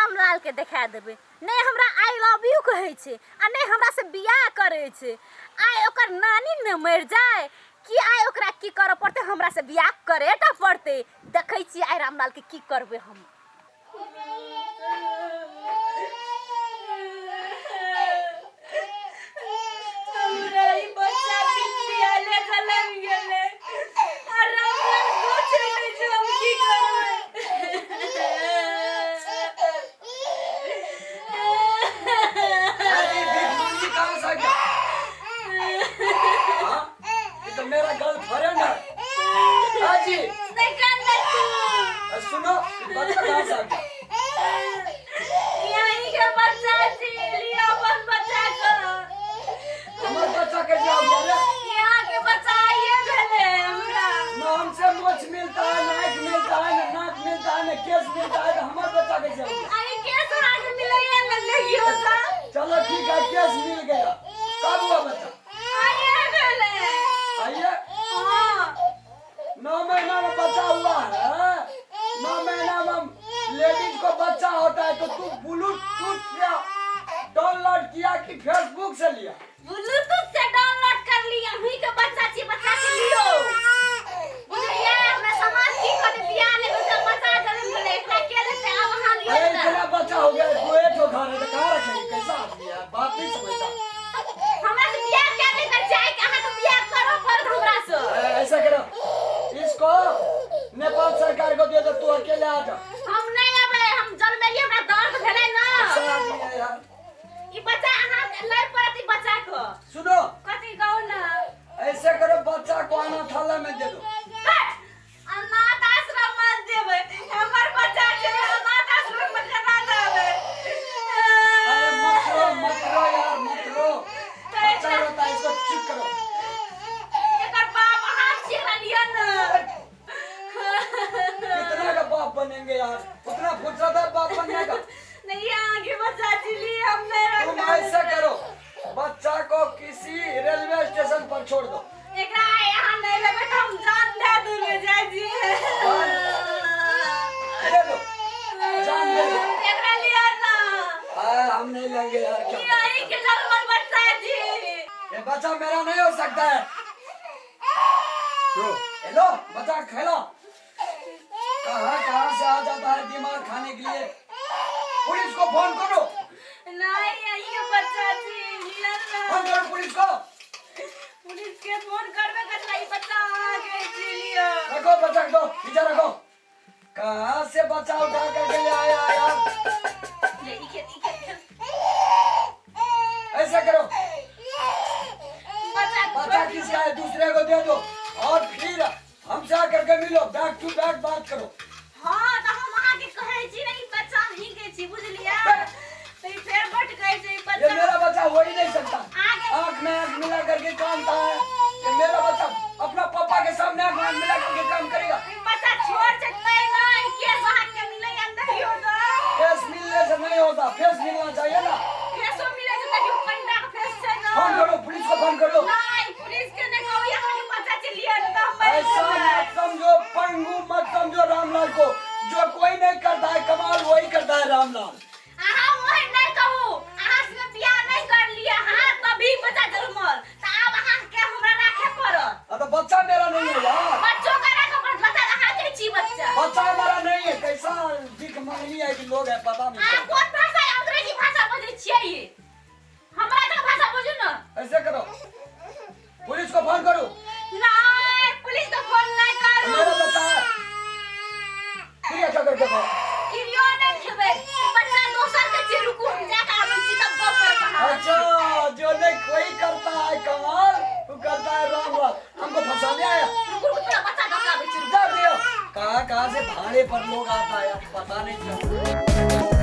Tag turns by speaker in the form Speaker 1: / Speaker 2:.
Speaker 1: रामलाल के देखा देबै। नहि हमरा I love you कहै छै आ नहि हमरा से बियाह करै छै। आइ ओकर नानी ने मरि जाय कि आइ ओकरा की करऽ पड़तै, हमरा से बियाह करे टा पड़तै। देखै छियै आइ रामलाल के की करबै हम।
Speaker 2: हमरा ई बच्चा पितियाले जलम गेलै आ रामलाल पूछै नहि छै हम की करबै।
Speaker 3: अरे भीख मांगी कहाँ से आ गया? हाँ? ये तो मेरा गर्लफ्रेंड है। हाँ जी।
Speaker 2: नहीं कांदा तू।
Speaker 3: अरे सुनो, ये बच्चा कहाँ से आ गया?
Speaker 2: यहीं के बच्चा छी, लियो अपन बच्चा को।
Speaker 3: हमार बच्चा कैसे आ गया रे?
Speaker 2: यहाँ के बच्चा आइए भेलै हमरा।
Speaker 3: ना हमसे मोछ मिलता है, ना आँख मिलता है, ना नाक मिलता है, ना केस मिलता है, तो हमार बच्चा कैसे हो गया?
Speaker 2: अरे केस अहाँके मिलैए ने, देखियौ तऽ।
Speaker 3: चलो ठीक है, केस मिल गया। कब हुआ बच्चा?
Speaker 2: आइए भेलै।
Speaker 3: आइए।
Speaker 2: हाँ।
Speaker 3: 9 महीना में बच्चा हुआ है। 9 महीना में लेडीज को बच्चा होता है, तो तू ब्लूटूथ से डाउनलोड किया कि फेसबुक से लिया?
Speaker 1: ब्लूटूथ से डाउनलोड कर लिया। अहीं के बच्चा छी, बच्चा के लियो। बुझलियै हमरा समाज की कहतै? बियाह नहि होतै, बच्चा जन्म भेलै, एकरा के लेतै? आब अहाँ लियौ।
Speaker 3: अरे
Speaker 1: तऽ।
Speaker 3: इतना बच्चा हो गया, दो एक ठो घर है तो कहाँ रखेंगे? कैसा आदमी है, बात नहीं समझता।
Speaker 1: हमरा से बियाह किया नहि करै छै? आइ अहाँके बियाह करऽ पड़त हमरा से।
Speaker 3: अरे, ऐसा करो, इसको नेपाल सरकार को दे दो, तू अकेले आ जा।
Speaker 1: हम नहि अबै, हम जन्मेलियै हमरा दर्द भेलै ना।
Speaker 3: कैसा आदमी है यार।
Speaker 1: ई बच्चा अहाँ लै पड़त ई बच्चा को।
Speaker 3: सुनो।
Speaker 2: कथी कहू ना?
Speaker 3: ऐसे करो, बच्चा को अनाथालय में दे दो।
Speaker 2: अनाथ आश्रम में देबै? हमर बच्चा छै, अनाथ आश्रम में केना देबै?
Speaker 3: अरे मत रो, मत रो यार, मत रो। बच्चा रोता है, इसको चुप करो।
Speaker 2: एकर बाप अहाँ छियै ना, लिअ ना।
Speaker 3: कितना का बाप बनेंगे यार, उतना फुर्सत है बाप बनने का?
Speaker 2: नहीं, आगे बच्चा जी लिए, हम नहीं
Speaker 3: तुम
Speaker 2: रखना।
Speaker 3: ऐसा करो, बच्चा को किसी रेलवे स्टेशन पर छोड़ दो।
Speaker 2: एकरा यहाँ नहीं लेबै तऽ हम जान दे देबै, जाय जी।
Speaker 3: दे दो, जान दे दो।
Speaker 2: एकरा लिअ ना।
Speaker 3: हम नहीं लेंगे यार, क्या?
Speaker 2: यही के जन्मल बच्चा जी।
Speaker 3: ये बच्चा मेरा नहीं हो सकता है। हेलो, बच्चा खेलो। कहाँ कहाँ से आ जाता है दिमाग खाने के लिए। पुलिस को फोन करो।
Speaker 2: नहीं, यही के बच्चा जी, लिअ ना।
Speaker 3: फोन करो पुलिस को।
Speaker 2: पुलिस के फोन करबे करला, ई बच्चा आ गए जी, लिअ।
Speaker 3: रखो बच्चा को, इधर रखो। कहाँ से बच्चा उठा करके ले आया यार?
Speaker 1: ले, ई खेल, ई खेल, खेल।
Speaker 3: ऐसा करो,
Speaker 2: बच्चा को
Speaker 3: बच्चा
Speaker 2: छोड़ दियौ।
Speaker 3: किसका है, दूसरे को दे दो और फिर हमसे आकर के मिलो, बैक टू बैक बात करो।
Speaker 1: हाँ, तऽ हम अहाँके कहै छी ने, ई बच्चा अहीं के छी, बुझलियै?
Speaker 2: तऽ ई फेर भटकै छै ई
Speaker 3: ये
Speaker 2: बच्चा।
Speaker 3: मेरा बच्चा हो ही नहीं सकता।
Speaker 1: आगे।
Speaker 3: आंख में आंख मिला करके कानता है। ये मेरा बच्चा अपना पापा के सामने आंख में आंख मिला करके काम करेगा?
Speaker 1: ई बच्चा छोड़ छै नहि, केस अहाँके मिलैया नहि होता।
Speaker 3: फेस मिलने से नहीं होता, फेस मिलना चाहिए ना।
Speaker 1: फेसो मिलै छै, देखियौ कनिटा के फेस छै ना।
Speaker 3: फोन करो, पुलिस को फोन करो।
Speaker 1: नहीं, पुलिस के नहीं कहू, यहाँ के बच्चा छै, लिअ ने तऽ हम मरि
Speaker 3: ऐसा
Speaker 1: जेबै।
Speaker 3: मत समझो, पंगू मत समझो रामलाल को। जो कोई नहीं करता है कमाल, वही करता है रामलाल।
Speaker 1: अहाँ ओहन नहि कहू। अहाँ से बियाह नहि करलियै अहाँ, तभी बच्चा जन्मल, तऽ आब अहाँके हमरा राखे पड़त।
Speaker 3: हाँ, तो बच्चा मेरा नहीं है यार।
Speaker 1: बच्चो के राखे पड़त, बच्चा अहाँ के छी बच्चा।
Speaker 3: बच्चा हमारा नहीं है। कैसा भीख मांगनी है कि लोग है, पता नहीं।
Speaker 1: अहाँ कोन भाषा, अंग्रेजी भाषा बजै छियै? ई हमरा तऽ भाषा बजू ने।
Speaker 3: ऐसे करो, पुलिस को फोन करो।
Speaker 1: नहीं, पुलिस को फोन नहीं करू।
Speaker 3: मेरा बच्चा है, ठीक है, करके फोन।
Speaker 1: किरियो नहीं खेबै, बच्चा दोसर के छै। रुकू, हम जाके आबै छी, तब गप करब अहाँ।
Speaker 3: अच्छा, जो नहीं कोई करता है कमाल, वो करता है राम लाल। हमको फंसाने आया।
Speaker 1: रुकू, रुकू, तोरा बच्चा दऽ के आबै छी, रुकू।
Speaker 3: जा दियो। कहाँ कहाँ से भाड़े पर लोग आता है यार, पता नहीं चलता।